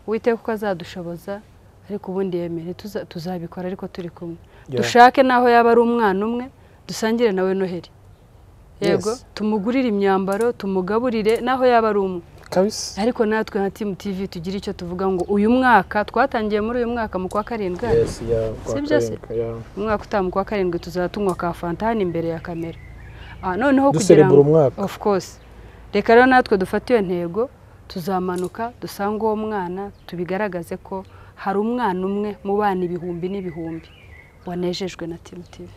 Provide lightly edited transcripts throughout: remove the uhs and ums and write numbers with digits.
Uwiteka uko azadushoboza, ariko ubundi yemere tuzabikora ariko turi kumwe. Dushake naho yaba ari umwana umwe dusangire nawe Noheli. Yego, tumugurire imyambaro, tumugaburire naho yaba ari umwe. Ariko natwe nka Team TV tugira icyo tuvuga ngo uyu mwaka twatangiye muri uyu mwaka mu kwa karindwi. Sibyo se? Umwaka utaha mu kwa karindwi tuzatunywa ka fanta hano imbere ya kamera. Noneho kugira ngo of course reka rero natwe dufate iyo ntego, tuzamanuka dusange uwo mwana, tubigaragaze ko hari umwana umwe mu bana ibihumbi n'ibihumbi wanejejwe na Team TV.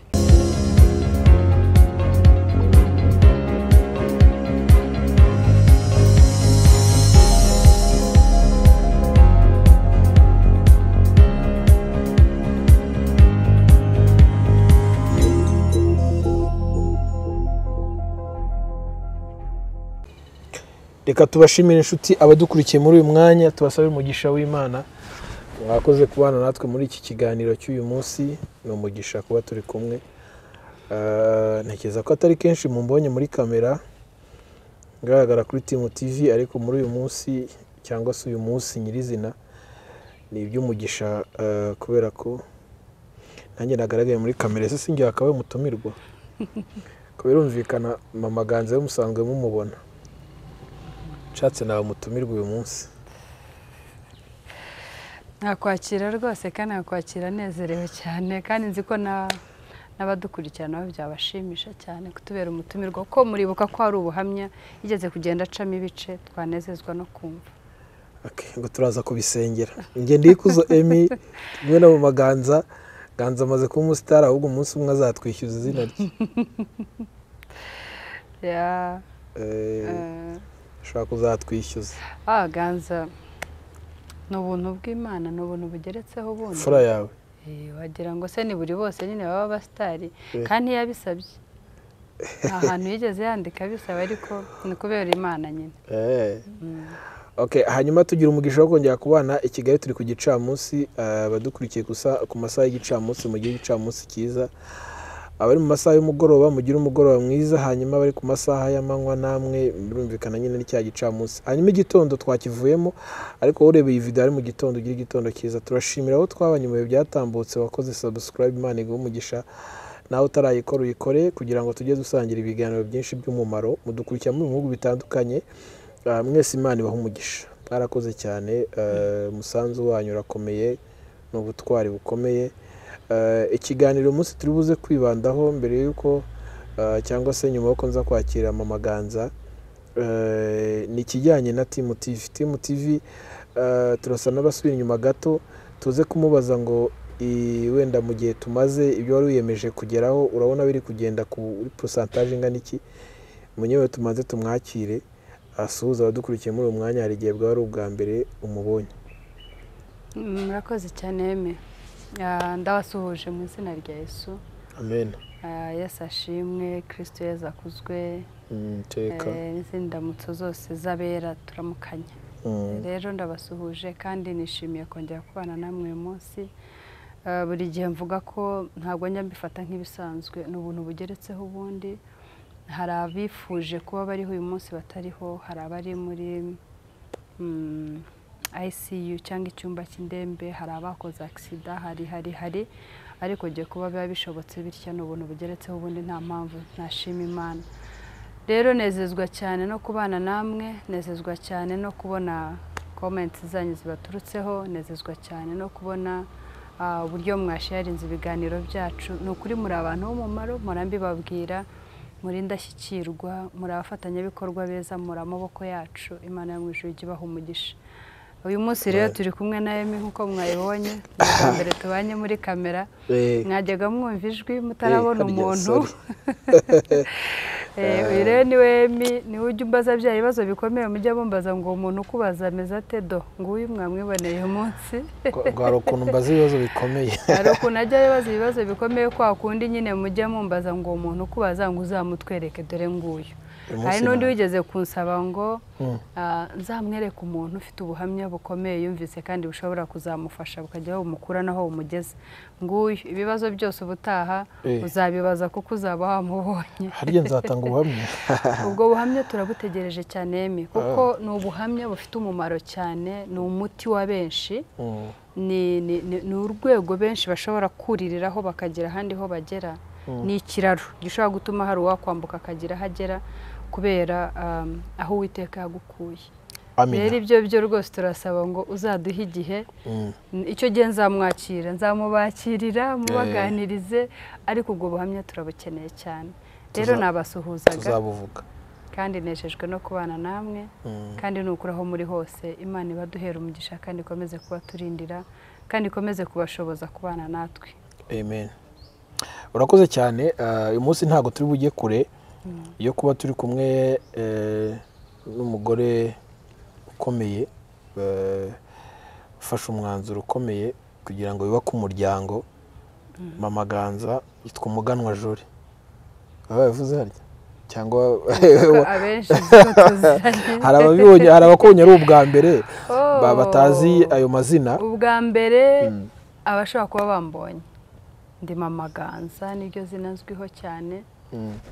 Reka tubashimire inshuti abadukurikiye muri uyu mwanya, tubasabire umugisha w'Imana. Mwakoze kubana natwe muri iki kiganiro cy'uyu munsi, ni umugisha kuba turi kumwe. Ntekereza ko atari kenshi mumbonye muri kamera ngaragara kuri Team TV, ariko muri uyu munsi cyangwa se uyu munsi nyirizina ni iby'umugisha, kubera ko nanjye nagaragaye muri kamera. Ese sinjye akabaye umutumirwa? Ko birumvikana Mama Ganza musanzwe mumubona. Nshatse nawe mutumirwa uyu munsi. Nakwakira rwose kandi nakwakira nezerewe cyane, kandi nzi ko n'abadukurikirana nabo byabashimisha cyane kutubera umutumirwa, kuko muribuka ko hari ubuhamya yigeze kugenda acamo ibice twanezezwa no kumva. Ngo turaza kubisengera. Njye Ndikuzo Emmy kumwe na Mama Ganza. Ganza amaze kuba umusitari, ahubwo umunsi umwe azatwishyuza izina rye. Ushobora kuzatwishyuza. Ganza ni ubuntu bw'Imana, ni ubuntu bugeretseho ubundi. Fura yawe. Wagira ngo se ni buri bose nyine baba abasitari, kandi ntiyabisabye. Nta hantu yigeze yandika abisaba, ariko ni kubera Imana nyine. Okay, hanyuma tugira umugisha wo kongera kubana i Kigali turi ku gicamunsi, abadukurikiye gusa ku masaha y'igicamunsi, mugire igicamunsi cyiza. Abari mu masaha y'umugoroba mugire umugoroba mwiza, hanyuma abari ku masaha y'amanywa namwe birumvikana nyine n'icya gicamunsi. Hanyuma igitondo twakivuyemo, ariko ureba iyi video ari mu gitondo ugire igitondo cyiza. Turashimira abo twabanye mu bihe byatambutse, wakoze subscribe, Imana iguhe umugisha. Nawe utarayikora uyikore kugira ngo tujye dusangira ibiganiro byinshi by'umumaro. Mudukurikira mu bihugu bitandukanye, mwese Imana ibahe umugisha. Mwarakoze cyane, umusanzu wanyu urakomeye, ni ubutwari bukomeye. Ikiganiro umunsi turi buze kwibandaho mbere yuko cyangwa se nyuma yuko nza kwakira Mama Ganza, ni ikijyanye na Team TV. Team TV turasa n'abasubira inyuma gato, tuze kumubaza ngo wenda mu gihe tumaze ibyo wari wiyemeje kugeraho urabona biri kugenda kuri pourcentage ingana iki? Munyewe tumaze tumwakire asuhuza abadukurikiye muri uyu mwanya, hari igihe bwaba ari ubwa mbere umubonye. Murakoze cyane Emmy. Ndabasuhuje mu izina rya Yesu. Amen. Yesu ashimwe, Kristo Yesu akuzwe. N'izindi ndamutso zose z'abera turamukanya. Rero ndabasuhuje kandi nishimiye kongera kubana namwe uyu munsi. Buri gihe mvuga ko ntabwo njya mbifata nk'ibisanzwe, ni ubuntu bugeretseho ubundi. Hari abifuje kuba bariho uyu munsi batariho, hari abari muri ICU cyangwa icyumba cy'indembe, hari abakoze accident, hari ariko giye kuba biba bishobotse bityo ni ubuntu bugeretseho ubundi, nta mpamvu ntashima Imana. Rero nezezwa cyane no kubana namwe, nezezwa cyane no kubona comments zanyu zibaturutseho, nezezwa cyane no kubona uburyo mwasharinze ibiganiro byacu. Ni ukuri muri abantu b'umumaro, murambibabwira, muri ndashyikirwa, muri abafatanyabikorwa beza, muri amaboko yacu. Imana yo mu ijuru ijye ibaha umugisha. Uyu munsi rero turi kumwe na Emmy nkuko mwayibonye, ni mbere tubanye muri kamera, mwajyaga mwumva ijwi mutarabona umuntu. Uyu rero niwe Emmy, niwe ujya umbaza bya bibazo bikomeye, mujya mumbaza ngo umuntu ukubaza ameze ate do, nguyu mwamwiboneye uyu munsi. Ngo hari ukuntu mbaza ibibazo bikomeye. Hari ukuntu ajya abaza ibibazo bikomeye kwa kundi nyine mujya mumbaza ngo umuntu ukubaza ngo uzamutwereke, dore nguyu. Hari n'undi wigeze kunsaba ngo nzamwereke umuntu ufite ubuhamya bukomeye yumvise kandi bushobora kuzamufasha bukajya aho bumukura n'aho bumugeza. Nguyu ibibazo byose ubutaha uzabibaza kuko uzaba wamubonye. Harya nzatanga ubuhamya. Ubwo buhamya turabutegereje cyane Emi, kuko ni ubuhamya bufite umumaro cyane, ni umuti wa benshi, ni urwego benshi bashobora kuririraho bakagera ahandi ho bagera. Ni ikiraro gishobora gutuma hari uwakwambuka akagira aho agera kubera aho Uwiteka yagukuye. Rero ibyo byo rwose turasaba ngo uzaduhe igihe, icyo gihe nzamwakira, nzamubakirira, mubaganirize, ariko ubwo buhamya turabukeneye cyane. Rero nabasuhuzaga, tuzabuvuga, kandi nejejwe no kubana namwe, kandi nukuri aho muri hose Imana ibaduhera umugisha kandi ikomeze kubaturindira kandi ikomeze kubashoboza kubana natwe. Amen. Urakoze cyane. Uyu munsi ntabwo turi bujye kure yo kuba turi kumwe n'umugore ukomeye, ufashe umwanzuro ukomeye kugira ngo yubake umuryango. Mama Ganza yitwa Umuganwa Jolly. Babivuze harya cyangwa hari ababibonye, hari abakubonye ari ubwa mbere batazi ayo mazina. Ubwa mbere abashobora kuba bambonye ndi Mama Ganza, niryo zina nzwiho cyane.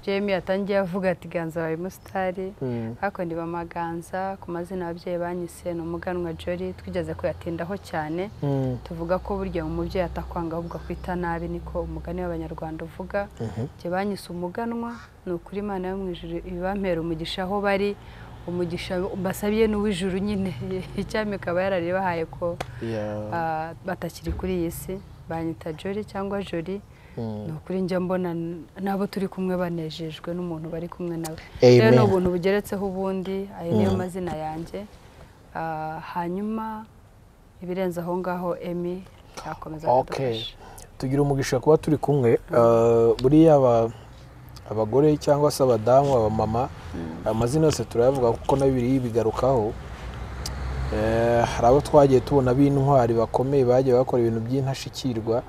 Jamie yatangiye avuga ati Ganza wabaye umusitari, ariko ndi Mama Ganza ku mazina ababyeyi banyise ni Umuganwa Jolly. Twigeze kuyatindaho cyane, tuvuga ko burya umubyeyi atakwanga ahubwo akwita nabi, niko umugani w'Abanyarwanda uvuga. Njye banyise Umuganwa, ni ukuri Imana yo mu ijuru ibampera umugisha aho bari, umugisha mbasabiye n'uw'ijuru nyine, icyami ikaba yararibahaye ko batakiri kuri iyi si. Banyita Jolly cyangwa Jolly, ni ukuri njya mbona nabo turi kumwe banejejwe n'umuntu bari kumwe nawe. Rero ni ubuntu bugeretseho ubundi, ayo niyo mazina yanjye. Hanyuma ibirenze aho ngaho Emi yakomeza kudufasha. Tugira umugisha kuba turi kumwe. Buriya abagore cyangwa se abadamu, abamama, amazina yose turayavuga kuko na Bibiliya ibigarukaho. Hari abo twagiye tubona b'intwari bakomeye bagiye bakora ibintu by'intashikirwa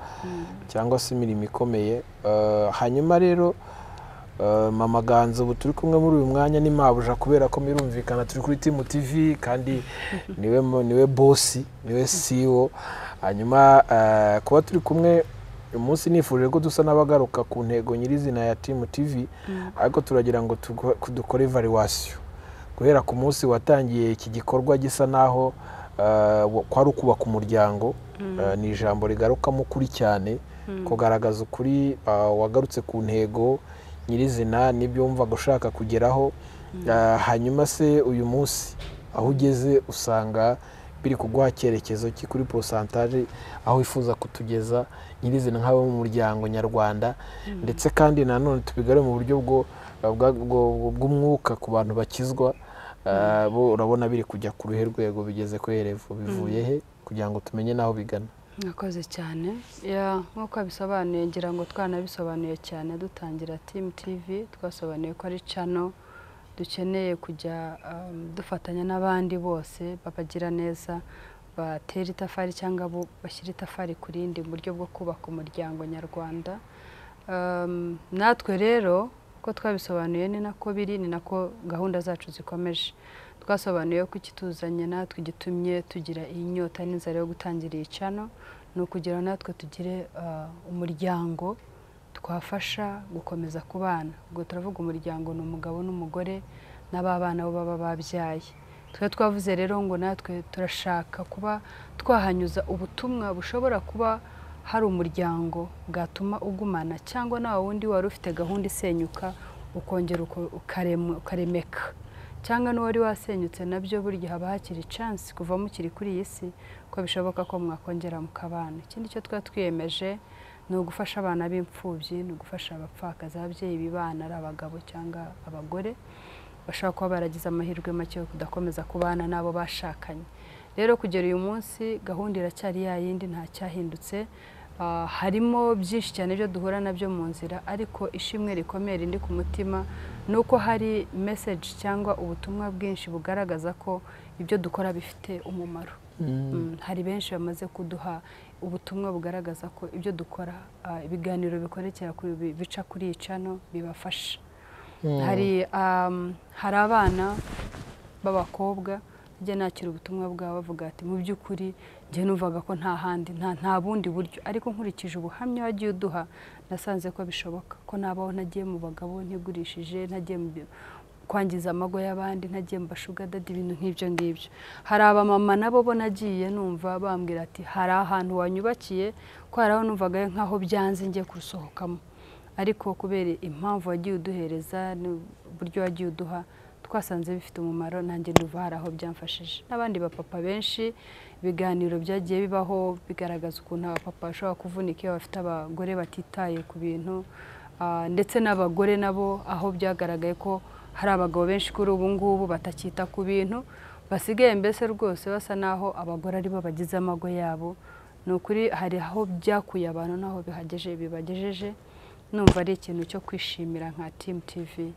cyangwa se imirimo ikomeye. Hanyuma rero Mama Ganza ubu turi kumwe muri uyu mwanya ni mabuja, kubera ko mirumvikana turi kuri Team TV kandi niwe boss, niwe CEO. Hanyuma kuba turi kumwe uyu munsi nifuje ko dusa n'abagaruka ku ntego nyirizina ya Team TV, ariko turagira ngo dukore evaluation guhera ku munsi watangiye iki gikorwa gisa naho kwari ukubaka umuryango. Ni ijambo rigarukamo ukuri cyane, kugaragaza ukuri, wagarutse ku ntego nyirizina n'ibyo wumvaga ushaka kugeraho. Hanyuma se uyu munsi aho ugeze usanga biri kuguha cyerekezo ki kuri pourcentage aho wifuza kutugeza nyirizina nk'abo mu muryango nyarwanda, ndetse kandi nanone tubigare mu buryo bw'umwuka ku bantu bakizwa, bo urabona biri kujya ku ruhe rwego, bigeze ku herevo, bivuye he kugira ngo tumenye naho bigana. Mwakoze cyane. Nk'uko bisobanuye, ngira ngo twanabisobanuye cyane dutangira Team TV, twasobanuye ko ari channel dukeneye kujya dufatanya n'abandi bose babagira neza, batera itafari cyangwa bashyira itafari ku rindi mu buryo bwo kubaka umuryango nyarwanda. Natwe rero uko twabisobanuye ni nako biri, ni nako gahunda zacu zikomeje. Twasobanuye ko ikituzanye natwe gitumye tugira iyi nyota n'inzara yo gutangira iyi channel ni ukugira natwe tugire umuryango twafasha gukomeza kubana. Ubwo turavuga umuryango ni umugabo n'umugore n'ababana bo baba babyaye. Twe twavuze rero ngo natwe turashaka kuba twahanyuza ubutumwa bushobora kuba hari umuryango bwatuma ugumana, cyangwa nawe wundi wari ufite gahunda isenyuka ukongera ukaremeka, cyangwa n'uwari wasenyutse nabyo burya haba hakiri chance kuva mukiri kuri iyi si ko bishoboka ko mwakongera mukabana. Ikindi cyo twa twiyemeje ni ugufasha abana b'imfubyi, ni ugufasha abapfakazi, ababyeyi bibana ari abagabo cyangwa abagore bashobora kuba baragize amahirwe make yo kudakomeza kubana n'abo bashakanye. Rero kugera uyu munsi gahunda iracyari ya yindi, nta cyahindutse. Harimo byinshi cyane byo duhura nabyo mu nzira, ariko ishimwe rikomeye rindi ku mutima ni uko hari message cyangwa ubutumwa bwinshi bugaragaza ko ibyo dukora bifite umumaro. Hari benshi bamaze kuduha ubutumwa bugaragaza ko ibyo dukora, ibiganiro bikorekera bica kuri iyi channel bibafasha. Hari hari abana b'abakobwa njya nakira ubutumwa bwabo bavuga ati mu by'ukuri njye numvaga ko nta handi nta bundi buryo, ariko nkurikije ubuhamya wagiye uduha nasanze ko bishoboka ko nabaho ntagiye mu bagabo, ntigurishije, ntagiye mu kwangiza amago y'abandi, ntagiye mu bashuga dadi, ibintu nk'ibyo ngibyo. Hari abamama nabo bo nagiye numva bambwira ati hari ahantu wanyubakiye ko hari aho numvaga nkaho byanze ngiye kurusohokamo, ariko kubera impamvu wagiye uduhereza n'uburyo wagiye uduha twasanze bifite umumaro, nanjye ndumva hari aho byamfashije. N'abandi bapapa benshi ibiganiro byagiye bibaho bigaragaza ukuntu abapapa bashobora kuvunika iyo bafite abagore batitaye ku bintu, ndetse n'abagore nabo aho byagaragaye ko hari abagabo benshi kuri ubu ngubu batakita ku bintu, basigaye mbese rwose basa naho abagore aribo bagize amago yabo. Ni ukuri hari aho byakuye abantu naho bihageje bibagejeje, numva ari ikintu cyo kwishimira nka Team TV.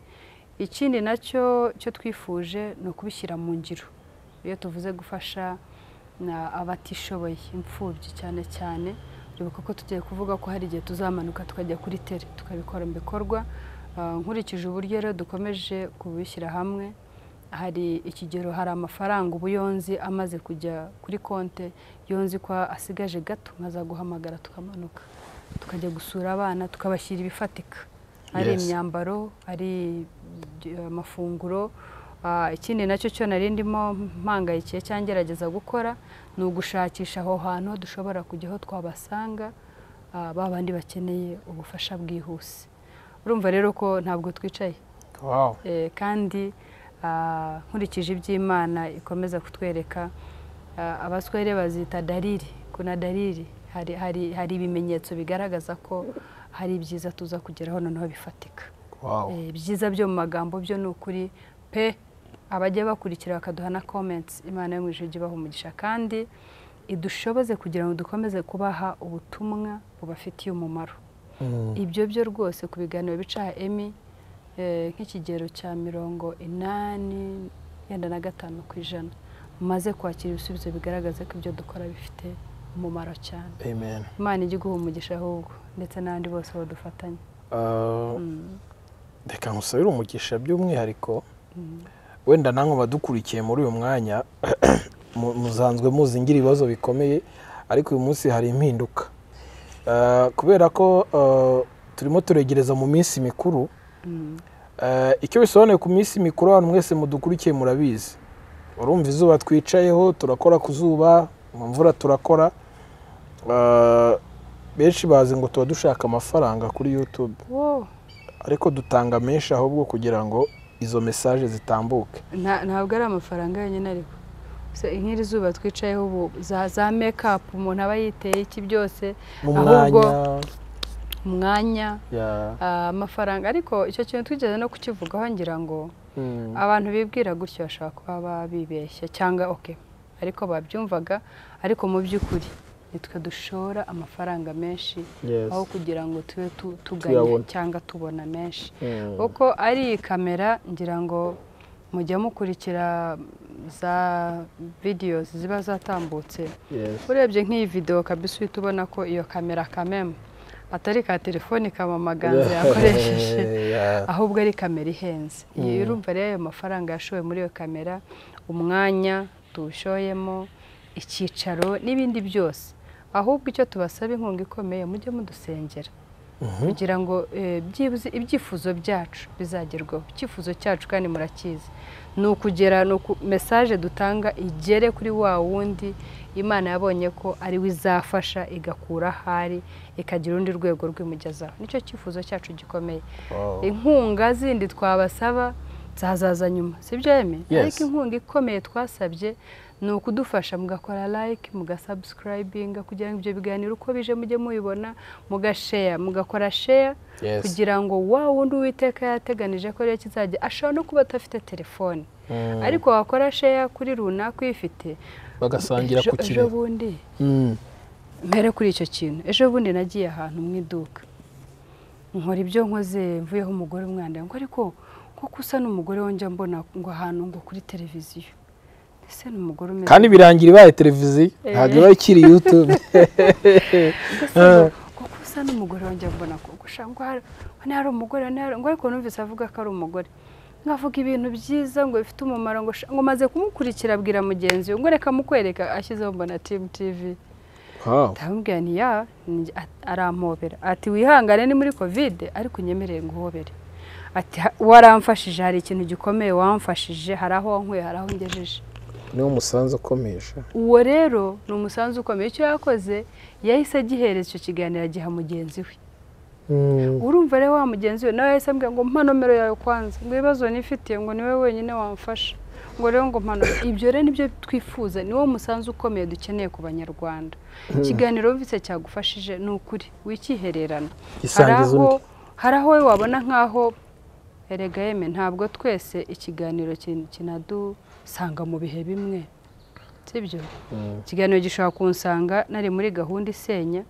Ikindi nacyo cyo twifuje ni ukubishyira mu ngiro. Iyo tuvuze gufasha abatishoboye, imfubyi cyane cyane, uribuka ko tugiye kuvuga ko hari igihe tuzamanuka tukajya kuri tele tukabikora mu bikorwa. Nkurikije uburyo rero dukomeje kubishyira hamwe, hari ikigero, hari amafaranga ubu yonzi amaze kujya kuri konte, yonzi ko asigaje gato nkazaguhamagara tukamanuka tukajya gusura abana tukabashyira ibifatika, ari imyambaro, ari amafunguro. Ikindi nacyo cyo nari ndimo mpangayikiye cyangwa ngerageza gukora ni ugushakisha aho hantu dushobora kujya aho twabasanga ba bandi bakeneye ubufasha bwihuse. Urumva rero ko ntabwo twicaye. Kandi nkurikije iby'Imana ikomeza kutwereka, abaswere bazita dalili, kuna dalili, hari ibimenyetso bigaragaza ko hari ibyiza tuza kugeraho noneho bifatika. Ibyiza byo mu magambo byo ni ukuri pe, abajya bakurikira bakaduha na comments, Imana yo mu ijuru ijye ibaha umugisha kandi idushoboze kugira ngo dukomeze kubaha ubutumwa bubafitiye umumaro. Ibyo byo rwose ku biganiro bica Emmy nk'ikigero cya 85% mumaze kwakira ibisubizo bigaragaza ko ibyo dukora bifite umumaro cyane. Amen. Imana ijye iguha umugisha ahubwo ndetse n'abandi bose badufatanya. Reka nkusabire umugisha by'umwihariko, wenda namwe badukurikiye muri uyu mwanya muzanzwe muzingira ibibazo bikomeye, ariko uyu munsi hari impinduka. Kubera ko turimo turegereza mu minsi mikuru, icyo bisobanuye ku minsi mikuru abantu mwese mudukurikiye murabizi. Urumva izuba twicayeho turakora ku zuba, mu mvura turakora. Benshi bazi ngo tuba dushaka amafaranga kuri YouTube, ariko dutanga menshi ahubwo kugira ngo izo message zitambuke. Ntabwo ari amafaranga yonyine, ariko nk'iri zuba twicayeho ubu za make up umuntu aba yiteye iki byose, ahubwo umwanya, amafaranga. Ariko icyo kintu twigeze no kukivugaho ngira ngo abantu bibwira gutyo bashobora kuba bibeshya cyangwa okay, ariko babyumvaga, ariko mu by'ukuri nitwe dushora amafaranga menshi aho kugira ngo tube tuganye cyangwa tubona menshi. Kuko ari kamera ngira ngo mujya mukurikira za videos ziba zatambutse, urebye nk'iyi video kabisa uhita ubona ko iyo kamera kameme atari ka telefone kamamaganza yakoresheje, ahubwo ari kamera ihenze. Iyo urumva rero ayo mafaranga yashowe muri iyo kamera, umwanya tuwushoyemo, icyicaro n'ibindi byose. Ahubwo icyo tubasaba inkunga ikomeye, mujye mudusengera kugira ngo byibuze ibyifuzo byacu bizagerweho. Icyifuzo cyacu kandi murakizi ni ukugera, ni message dutanga igere kuri wa wundi Imana yabonye ko ari we izafasha, igakura ahari ikagira urundi rwego rw'imugezaho. Nicyo cyifuzo cyacu gikomeye. Inkunga zindi twabasaba zazaza nyuma, sibyo Emmy? Ariko inkunga ikomeye twasabye ni ukudufasha mugakora like, mugasubscribinga kugira ngo ibyo biganiro uko bije mujye mubibona, mugashare, mugakora share kugira ngo wa wundi Uwiteka yateganije ko rero kizajya, ashobora no kuba adafite telefone, ariko wakora share kuri runaka uyifite bagasangira ku kirere. Ejo bundi mpere kuri icyo kintu, ejo bundi nagiye ahantu mu iduka nkora ibyo nkoze, mvuyeho umugore umwanda ngo ariko kuko usa n'umugore wonjya mbona ngo ahantu ngo kuri televiziyo. Ese ni umugore umeze kandi birangira ibaye televiziyo, ntabwo iba ikiri YouTube. Kuko usa n'umugore wonjya mbona ko ngo Ngo ari umugore ngo ariko numvise avuga ko ari umugore, ngavuga ibintu byiza ngo bifite umumaro, ngo maze kumukurikira abwira mugenzi we ngo reka mukwereka, ashyizeho mbona Team TV. Ndamubwira nti ya, arampobera ati wihangane ni muri Covid ariko unyemereye nguhobere, ati waramfashije, hari ikintu gikomeye wamfashije, hari aho wankuye, hari aho ngejeje. Ni umusanzu ukomeye. Uwo rero ni umusanzu ukomeye. Icyo yakoze yahise agihereza icyo kiganiro agiha mugenzi we. Urumva rero wa mugenzi we nawe yahise ambwira ngo mpa nomero yawe kwanza, ngo ibibazo nifitiye ngo niwe wenyine wamfasha, ngo rero ngo mpa nomero. Ibyo rero nibyo twifuza, niwo musanzu ukomeye dukeneye ku Banyarwanda. Ikiganiro wumvise cyagufashije ni ukuri wikihererana. Hari aho wabona nkaho erega yeme ntabwo twese ikiganiro kinadusanga mu bihe bimwe, sibyo? Ikiganiro gishobora kunsanga nari muri gahunda isenya,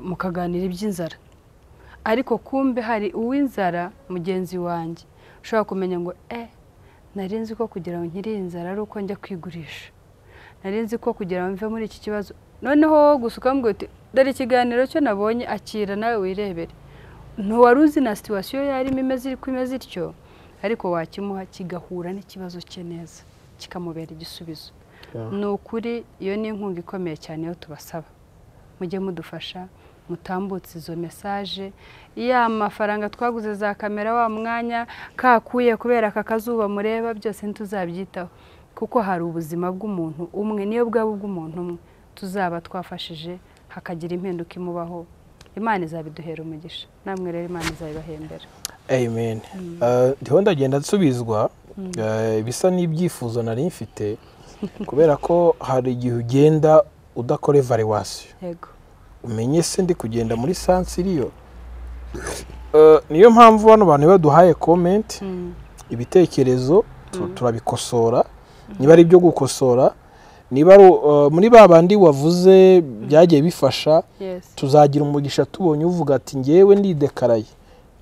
mukaganira iby'inzara, ariko kumbe hari uw'inzara mugenzi wanjye ushobora kumenya ngo nari nzi ko kugira ngo nkiri inzara ari uko njya kwigurisha, nari nzi ko kugira ngo mve muri iki kibazo. Noneho gusa ukambwira uti dore ikiganiro cyo nabonye, akira nawe wirebere. Ntiwari uzi na situwasiyo yarimo imeze uko imeze ityo, ariko wakimuha kigahura n'ikibazo cye neza, kikamubera igisubizo. Ni ukuri iyo ni inkunga ikomeye cyane yo tubasaba, mujye mudufasha mutambutse izo mesaje. Ya mafaranga twaguze za kamera wa mwanya kakuye kubera aka kazuba mureba, byose ntituzabyitaho kuko hari ubuzima bw'umuntu umwe, niyo bwaba ubw'umuntu umwe tuzaba twafashije hakagira impinduka imubaho. Imana izabiduhera umugisha, namwe rero Imana izabibahembera. Amen. Ndiho ndagenda nsubizwa ibisa n'ibyifuzo nari mfite, kubera ko hari igihe ugenda udakora evaluation. Yego. Umenye se ndi kugenda muri sansi iriyo. Niyo mpamvu bano bantu baduhaye comment, ibitekerezo turabikosora, niba ari ibyo gukosora, niba muri babandi wavuze byagiye bifasha, tuzagira umugisha tubonye uvuga ati ngewe ndidekaraye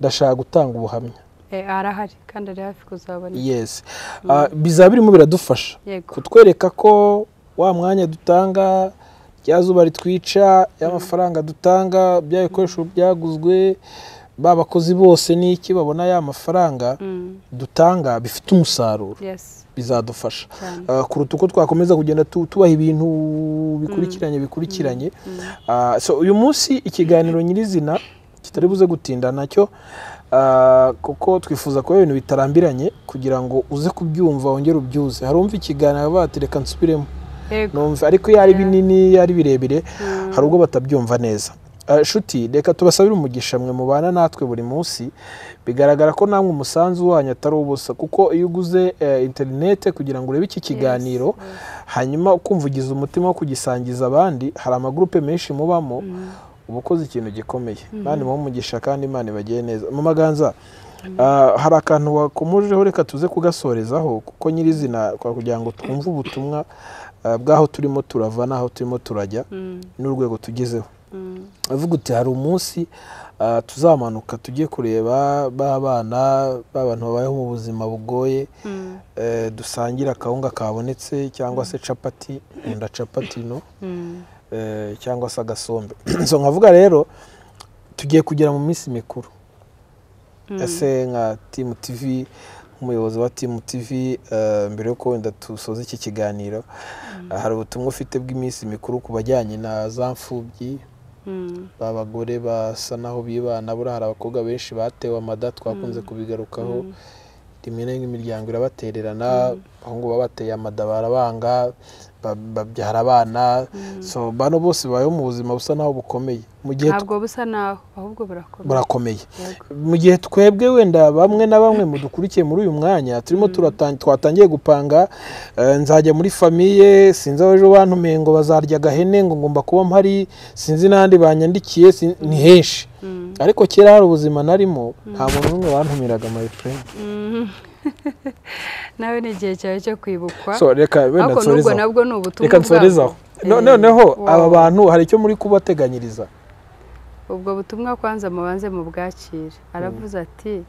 ndashaka gutanga ubuhamya. Arahari kandi ari hafi kuzabona. Yes. Bizaba birimo biradufasha kutwereka ko wa mwanya dutanga, rya zuba ritwica, y'amafaranga dutanga, bya bikoresho byaguzwe, babakozi bose niki babona ya mafaranga dutanga bifite umusaruro. Bizadufasha kuruta uko twakomeza kugenda tubaha ibintu bikurikiranye. So uyu munsi ikiganiro nyirizina kitari buze gutinda nacyo, kuko twifuza ko ibintu bitarambiranye kugira ngo uze kubyumva wongere ubyuze. Harumva ikiganiro batereka nsubiremo numva, ariko yari binini yari birebire hari ubwo batabyumva neza. Shuti, reka tubasabire umugisha mwe mubana natwe buri munsi. Bigaragara ko namwe umusanzu wanyu atari ubusa, kuko iyo uguze interinete kugira ngo urebe iki kiganiro, hanyuma ukumvugiza umutima wo kugisangiza abandi, hari amagrupe menshi mubamo, uba ukoze ikintu gikomeye. Imana imuhe umugisha kandi Imana ibagire neza. Mu maganza hari akantu wakomojeho, reka tuze kugasorezaho, kuko nyirizina kugira ngo twumve ubutumwa bw'aho turimo turava n'aho turimo turajya n'urwego tugezeho. Avuga uti hari umunsi tuzamanuka tujye kureba ba bana b'abantu babayeho mu buzima bugoye, dusangira akawunga kabonetse cyangwa se capati, nkunda capati no cyangwa se agasombe. So nkavuga rero tugiye kugera mu minsi mikuru. Ese nka Team TV, umuyobozi wa Team TV, mbere yuko wenda tusoza iki kiganiro, hari ubutumwa ufite bw'iminsi mikuru ku bajyanye na za mfubyi, abagore basa naho bibana, buriya hari abakobwa benshi batewe amada twakunze kubigarukaho, rimwe na rimwe imiryango irabatererana, abahungu babateye amada barabanga, babyara abana. So bano bose babayeho mu buzima busa naho bukomeye. Mu gihe ntabwo busa naho, ahubwo burakomeye. Mu gihe twebwe wenda bamwe na bamwe mudukurikiye muri uyu mwanya turimo twatangiye gupanga, nzajya muri famiye, sinzi aho ejo bantumiye ngo bazarya agahene, ngo ngomba kuba mpari, sinzi n'ahandi banyandikiye, ni henshi. Ariko kera hari ubuzima narimo, nta muntu n'umwe wantumiraga, my friend. Nawe ni igihe cyawe cyo kwibukwa. So reka wenda nsorezaho. Nabwo ni ubutumwa. Reka nsorezaho. Noneho aba bantu hari icyo muri kubateganyiriza. Ubwo butumwa kwanza mubanze mu bwakire. Aravuze ati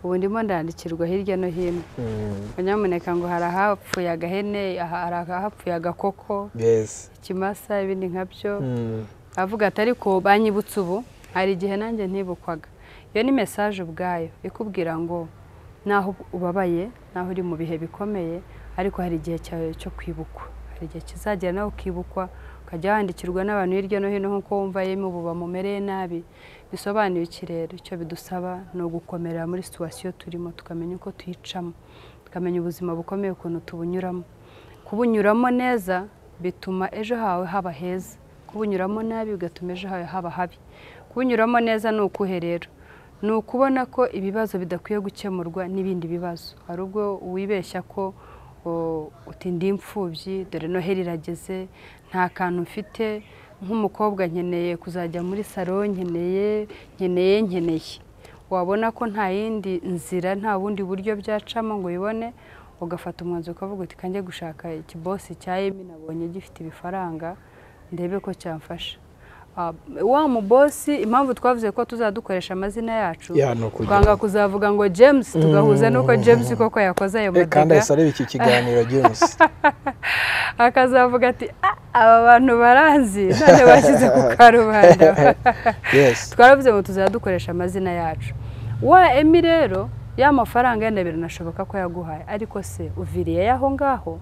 ubu ndimo ndandikirwa hirya no hino. Nyamuneka ngo hari ahapfuye agahene, hari ahapfuye agakoko, ikimasa, ibindi nkabyo. Avuga ati ariko banyibutse ubu, hari igihe nanjye ntibukwaga. Iyo ni message ubwayo ikubwira ngo naho ubabaye, naho uri mu bihe bikomeye, ariko hari igihe cyawe cyo kwibukwa, hari igihe kizagera nawe ukibukwa, ukajya wandikirwa n'abantu hirya no hino nk'uko wumva yemwe ubu bamumereye nabi. Bisobanuye iki rero? Icyo bidusaba ni ugukomera muri situation turimo, tukamenya uko tuyicamo, tukamenya ubuzima bukomeye ukuntu tubunyuramo. Kubunyuramo neza bituma ejo hawe haba heza, kubunyuramo nabi bigatuma ejo hawe haba habi. Kubunyuramo neza ni ukuhe rero? Ni ukubona ko ibibazo bidakwiye gukemurwa n'ibindi bibazo. Hari ubwo wibeshya ko uti ndi imfubyi, dore Noheli irageze, nta kantu mfite, nk'umukobwa nkeneye kuzajya muri salo, nkeneye nkeneye nkeneye. Wabona ko nta yindi nzira, nta bundi buryo byacamo ngo ubibone, ugafata umwanzuro ukavuga uti kanjye gushaka ikibosi cya Emi nabonye gifite ibifaranga, ndebe ko cyamfasha. Wa mubosi, impamvu twavuze ko tuzadukoresha amazina yacu, twanga kuzavuga ngo James, tugahuza nuko James koko yakoze ayo madega. Kandi ahise areba iki kiganiro James akazavuga ati aba bantu baranzi none bashyize ku karubanda. Yes. Twaravuze ngo tuzadukoresha amazina yacu. Wa Emi rero ya mafaranga yenda biranashoboka ko yaguhaye, ariko se uviriye aho ngaho?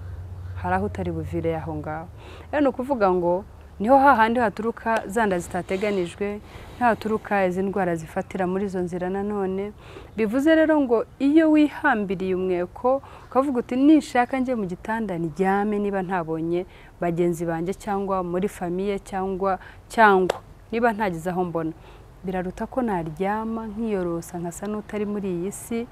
Hari aho utari buvire aho ngaho. Rero ni ukuvuga ngo niho hahandi haturuka zanda zitateganijwe, haturuka izi ndwara zifatira muri izo nzira nanone. Bivuze rero ngo iyo wihambiriye umweko ukavuga uti nishaka nje mu gitanda ndyame niba ntabonye bagenzi banjye cyangwa muri famiye cyangwa niba ntagize aho mbona, biraruta ko naryama nkiyorosa nkasa n'utari muri iyi si.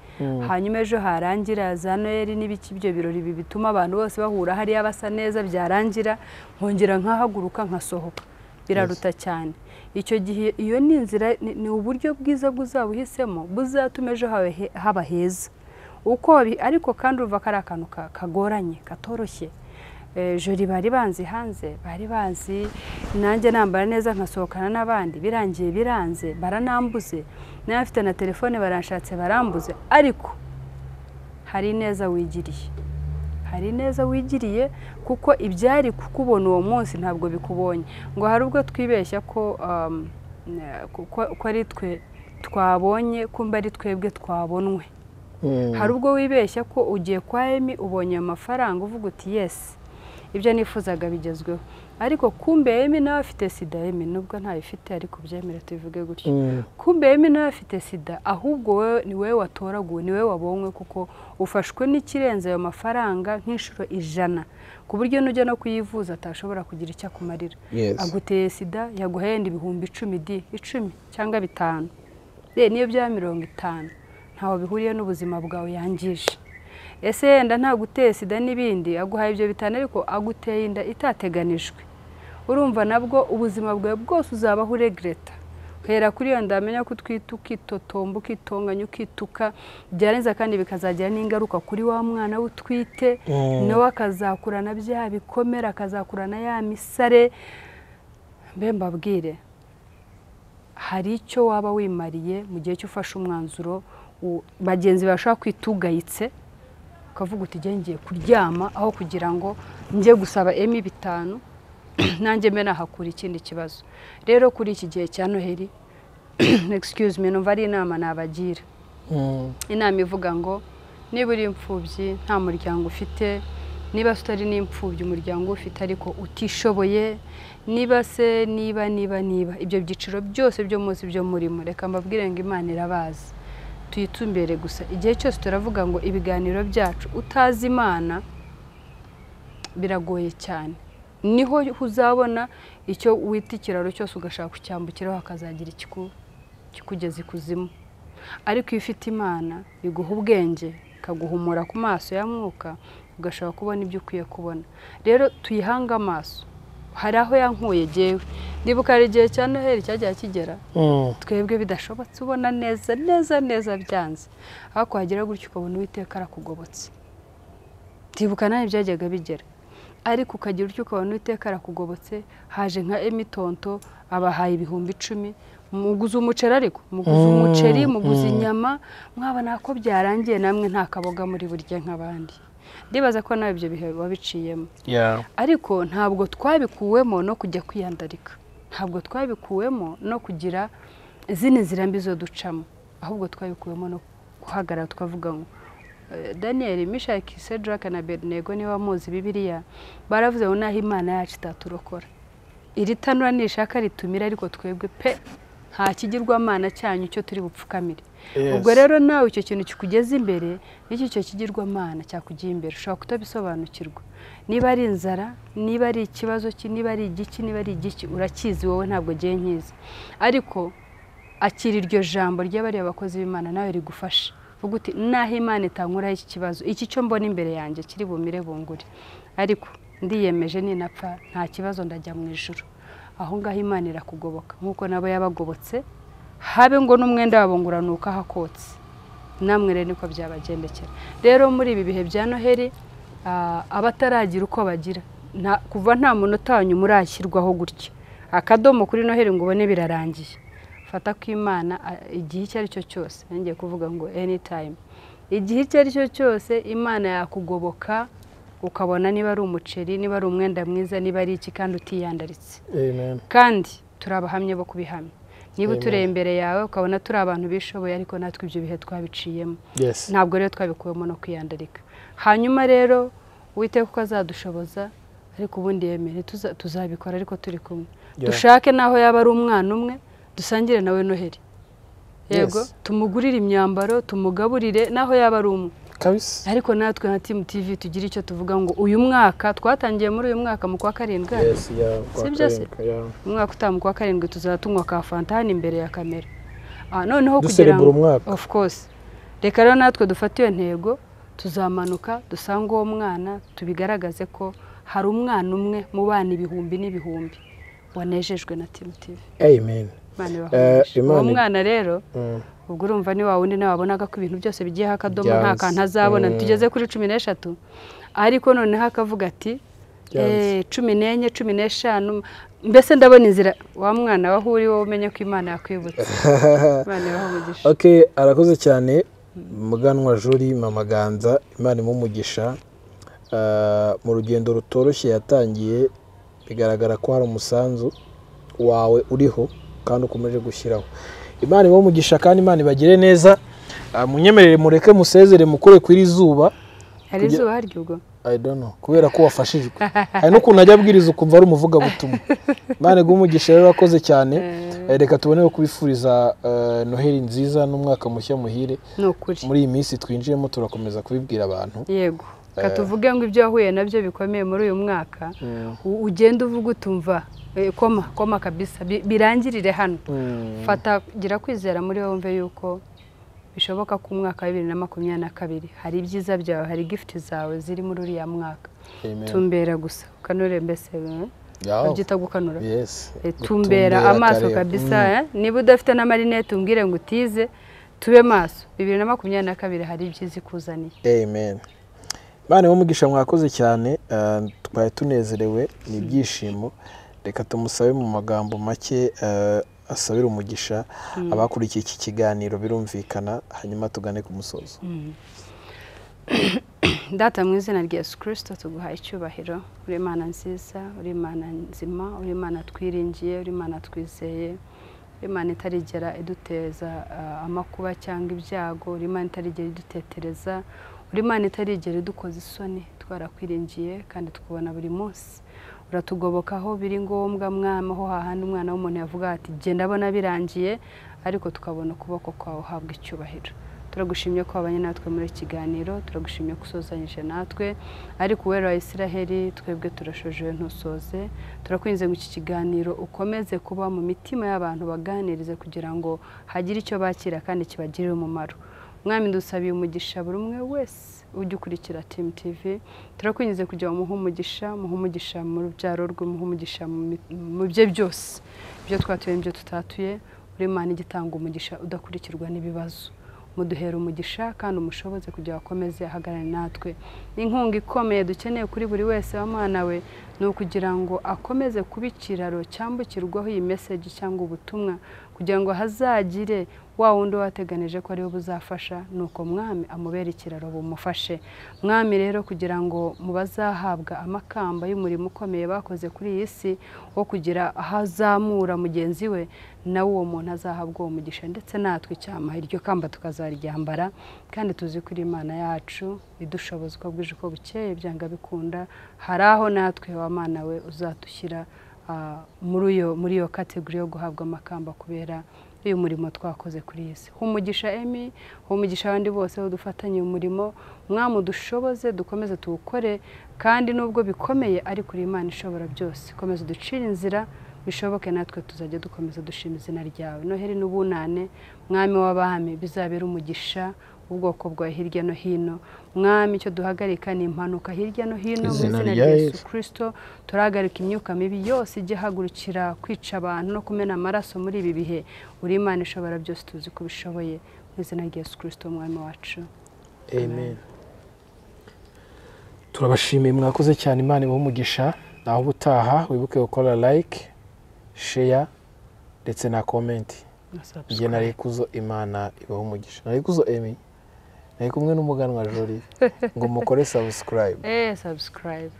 Hanyuma ejo harangira za Noheli n'ibiki, ibyo birori bituma abantu bose bahura hariya basa neza, byarangira nkongera nkahaguruka nkasohoka. Biraruta cyane. Icyo gihe iyo ni inzira, ni uburyo bwiza bwuzabuhisemo buzatuma ejo hawe haba heza. Uko ariko kandi uruva kari akantu kagoranye katoroshye. Jori bari banzi hanze, bari bazi nanjye nambara neza nkasohokana n'abandi, birangiye biranze baranambuze, n'abafite na telefone baranshatse barambuze, ariko hari neza wigiriye, hari neza wigiriye, kuko ibyari kukubona uwo munsi ntabwo bikubonye. Ngo hari ubwo twibeshya ko ko ari twe twabonye, kumba ari twebwe twabonwe. Hari ubwo wibeshya ko ugiye kwa Emi ubonye amafaranga uvuga uti yes, ibyo nifuzaga bigezweho, ariko kumbe Emi nawe afite sida. Emi nubwo ntayifite ariko byemere tubivuge gutyo, kumbe Emi nawe afite sida, ahubwo wowe ni wowe watoraguwe, ni wowe wabonywe, kuko ufashwe n'ikirenze ayo mafaranga nk'inshuro 100, ku buryo nujya no kuyivuza atashobora kugira icyo akumarira. Aguteye sida yaguha yenda 10,000 di 10 cyangwa 5, niyo bya 50, ntaho bihuriye n'ubuzima bwawe yangije. Ese yenda ntaguteye sida n'ibindi, aguhaye ibyo bitanu ariko aguteye inda itateganijwe, urumva nabwo ubuzima bwawe bwose uzabaho uregreta. Hera kuri iyo ndamenya ko utwita, ukitotomba, ukitonganya, ukituka, byarenza kandi bikazagira n'ingaruka kuri wa mwana utwite, nawe akazakurana bya bikomera, akazakurana ya misare. Mbe mbabwire, hari icyo waba wimariye mu gihe cyo ufashe umwanzuro bagenzi bashaka kwitugayitse, ukavuga uti ngiye kuryama aho kugira ngo njye gusaba Emi 5 nanjye mbe nahakura ikindi kibazo. Rero kuri iki gihe cya Noheli, excuse me, numva ari inama nabagira. Inama ivuga ngo niba uri imfubyi nta muryango ufite, niba utari n'imfubyi umuryango ufite ariko utishoboye, niba se niba niba niba ibyo byiciro byose byo muzi byo murimo, reka mbabwire ngo Imana irabazi. Tuyitumbere gusa igihe cyose turavuga ngo ibiganiro byacu utazi Imana biragoye cyane, niho uzabona icyo wita ikiraro cyose ugashaka kucyambukiraho hakazagira ikikugeza ikuzimu. Ariko iyo ufite Imana iguha ubwenge, ikaguhumura ku maso ya mwuka, ugashaka kubona ibyo ukwiye kubona. Rero tuyihanga amaso. Hari aho yankuye jewe, ndibuka hari igihe cya Noheli cyajya kigera twebwe bidashobotse, ubona neza neza neza byanze, ariko wagera gutyo ukabona Uwiteka arakugobotse. Ndibuka nawe byajyaga bigera, ariko ukagira utyo ukabona Uwiteka arakugobotse, haje nka Emi Tonto abahaye 10,000, muguze umuceri, ariko muguze umuceri, muguze inyama, mwabona ko byarangiye namwe nta kaboga muri burya nk'abandi. Ndibaza ko nawe ibyo bihe wabiciyemo. Ariko ntabwo twabikuwemo no kujya kwiyandarika, ntabwo twabikuwemo no kugira izindi nzira mbi zo ducamo. Ahubwo twabikuyemo no guhagarara tukavuga ngo Daniel, Meshaki, Shadrach na Abednego, niba muzi Bibiliya, baravuze ngo naho Imana yacu itaturokora, iri tanura nishaka ritumira, ariko twebwe pe nta kigirwamana cyanyu cyo turi bupfukamire. Ubwo rero nawe icyo kintu kikugeza imbere, n'icyo cyo kigirwamana cyakugiye imbere, ushobora kutabisobanukirwa. Niba ari inzara, niba ari ikibazo ki, niba ari igiki, niba ari igiki, urakizi wowe, ntabwo giye nkizi. Ariko akira iryo jambo ry'abariya bakozi b'Imana nawe rigufasha. Vuga uti naho Imana itankuraho iki kibazo, iki cyo mbona imbere yanjye kiri bumire bungure, ariko ndiyemeje ninapfa nta kibazo ndajya mu ijuru. Aho ngaho Imana irakugoboka nk'uko nabo yabagobotse, habe ngo n'umwenda wabo nguranuka hakotse, namwe rero niko byabagendekera. Rero muri ibi bihe bya Noheli, abataragira uko bagira, kuva nta munota wa nyuma urashyirwaho gutya akadomo kuri Noheli ngo ubone birarangiye. Fata ko Imana igihe icyo ari cyo cyose, ngiye kuvuga ngo anytime, igihe icyo ari cyo cyose Imana yakugoboka, ukabona niba ari umuceri, niba ari umwenda mwiza, niba ari iki, kandi utiyandaritse. Amen. Kandi turi abahamya bo kubihamya. Niba utureye imbere yawe ukabona turi abantu bishoboye, ariko natwe ibyo bihe twabiciyemo. Ntabwo rero twabikuyemo no kwiyandarika. Hanyuma rero Uwiteka uko azadushoboza, ariko ubundi yemere tuzabikora ariko turi kumwe. Dushake naho yaba ari umwana umwe, dusangire nawe Noheli. Yego, tumugurire imyambaro, tumugaburire naho yaba ari umwe. Kabisa. Ariko natwe nka Team TV tugira icyo tuvuga ngo uyu mwaka twatangiye muri uyu mwaka mu kwa 7. Yes, yeah, kwa 7. Umwaka utaha mu kwa 7 tuzatunywa ka fanta hano imbere ya kamera. Noneho kugira ngo of course. Reka rero natwe dufate iyo ntego, tuzamanuka dusanga uwo mwana, tubigaragaze ko hari umwana umwe mu bana ibihumbi n'ibihumbi wanejejwe na Team TV. Amen. Uwo mwana rero ubwo urumva ni wa wundi nawe wabonaga ko ibintu byose bigiye akadomo nta kantu azabona, tugeze kuri 13, ariko noneho akavuga ati 14, 15, mbese ndabona inzira. Wa mwana waho uri wowe umenye ko Imana yakwibutse. Imana ibahe umugisha. Okay, arakoze cyane Muganwa Jolly, Mama Ganza, Imana imumugisha mu rugendo rutoroshye yatangiye, bigaragara ko hari umusanzu wawe uriho kandi ukomeje gushyiraho. Imana ibamugisha kandi Imana ibagire neza. Munyemerere mureke musezere mukure kwiri zuba. Hari izuba haryo ubwo? I don't know, kubera ko wafashijwe. Hari n'ukuntu ajya abwiriza ukumva ari umuvuga butumwa. Imana igumugisha rero, wakoze cyane. Reka tubone kubifuriza Noheli nziza n'umwaka mushya muhire. Muri iyi minsi twinjiyemo turakomeza kubibwira abantu. Yego. Katuvuge ngo ibyo wahuye nabyo bikomeye muri uyu mwaka, ugenda uvuga utumva koma koma kabisa, birangirire hano. Fata, gira kwizera muri wowe, wumve yuko bishoboka ko umwaka wa 2022 hari ibyiza byawe, hari gift zawe ziri muri uriya mwaka. Tumbera gusa ukanure, mbese babyita gukanura. Tumbera amaso kabisa. Niba udafite n'amarinete umbwire ngo utize, tube maso. 2022 hari ibyiza ikuzaniye. Amen. Bana bo mwakoze cyane, twari tunezerewe ni ibyishimo. Reka tumusabe mu magambo make asabira umugisha abakurikiye iki kiganiro, birumvikana, hanyuma tugane ku musozo. Data mu izina rya Yesu Kristo tuguhaye icyubahiro, uri Imana nziza, uri Imana nzima, uri Imana twiringiye, uri Imana twizeye, uri Imana itarigera iduteza amakuba cyangwa ibyago, uri Imana itarigera idutetereza, uri Imana itarigera idukoza isoni. Twarakwiringiye kandi tukubona buri munsi, uratugoboka aho biri ngombwa Mwami, aho hahandi umwana w'umuntu yavuga ati genda abona birangiye, ariko tukabona ukuboko kwawe, uhabwa icyubahiro. Turagushimye ko wabanye natwe muri iki kiganiro, turagushimye ko usozanyije natwe, ariko uwera wa Isiraheli twebwe turashoje ntusoze. Turakwinze ngo iki kiganiro ukomeze kuba mu mitima y'abantu, baganirize kugira ngo hagire icyo bakira kandi kibagirire umumaro. Mwami dusabiye umugisha buri umwe wese ujya ukurikira Team TV, turakwingize kugira ngo umuhe umugisha mu rubyaro rwe, umuhe umugisha mu bye byose, ibyo twatuye n'ibyo tutatuye. Uri Imana igitanga umugisha udakurikirwa n'ibibazo. Muduhera umugisha kandi umushoboze kugira akomeze ahagarare natwe. Inkunga ikomeye dukeneye kuri buri wese wa mwana we ni ukugira ngo akomeze kuba ikiraro cyambukirwaho iyi message cyangwa ubutumwa, kugira ngo hazagire Wa wundi wateganije ko ariwe buzafasha, nuko Mwami amubera ikiraro bumufashe. Mwami rero, kugira ngo mu bazahabwa amakamba y'umurimo ukomeye bakoze kuri iyi si wo kugira aho azamura mugenzi we, nawe uwo muntu azahabwa uwo mugisha, ndetse natwe icyama iryo kamba tukazaryambara. Kandi tuzi ko Imana yacu idushoboza uko bwije uko bukeye, byanga bikunda hari aho natwe wa Mana we uzadushyira muri iyo category yo guhabwa amakamba kubera uyu murimo twakoze kuri iyi si. Humugisha Emmy, humugisha abandi bose dufatanye umurimo. Mwami udushoboze dukomeze tuwukore, kandi nubwo bikomeye ariko uri Imana ishobora byose. Komeza uducire inzira bishoboke, natwe tuzajya dukomeza dushima izina ryawe. Noheli n'ubunane, Mwami w'abami, bizabera umugisha ubwoko bwawe hirya no hino. Mwami, icyo duhagarika ni impanuka hirya no hino mu izina rya Yesu Kristo. Turahagarika imyuka mibi yose ijya ihagurukira kwica abantu no kumena amaraso muri ibi bihe. Uri Imana ishobora byose, tuzi ko ubishoboye, mu izina rya Yesu Kristo Umwami wacu. Amen. Turabashimiye, mwakoze cyane. Imana ibahe umugisha. Naho ubutaha wibuke gukora like, share ndetse na comment. Njye nari Ikuzo, Imana ibahe umugisha. Nari Ikuzo Emmy, nari kumwe n'umuganwa Jolie, ngo mukore subscribe. Subscribe.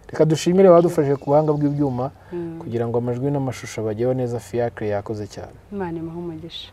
Reka dushimire abadufashije ku buhanga bw'ibyuma kugira ngo amajwi n'amashusho bageho neza. Fiacre yakoze cyane. Imana imuhe umugisha.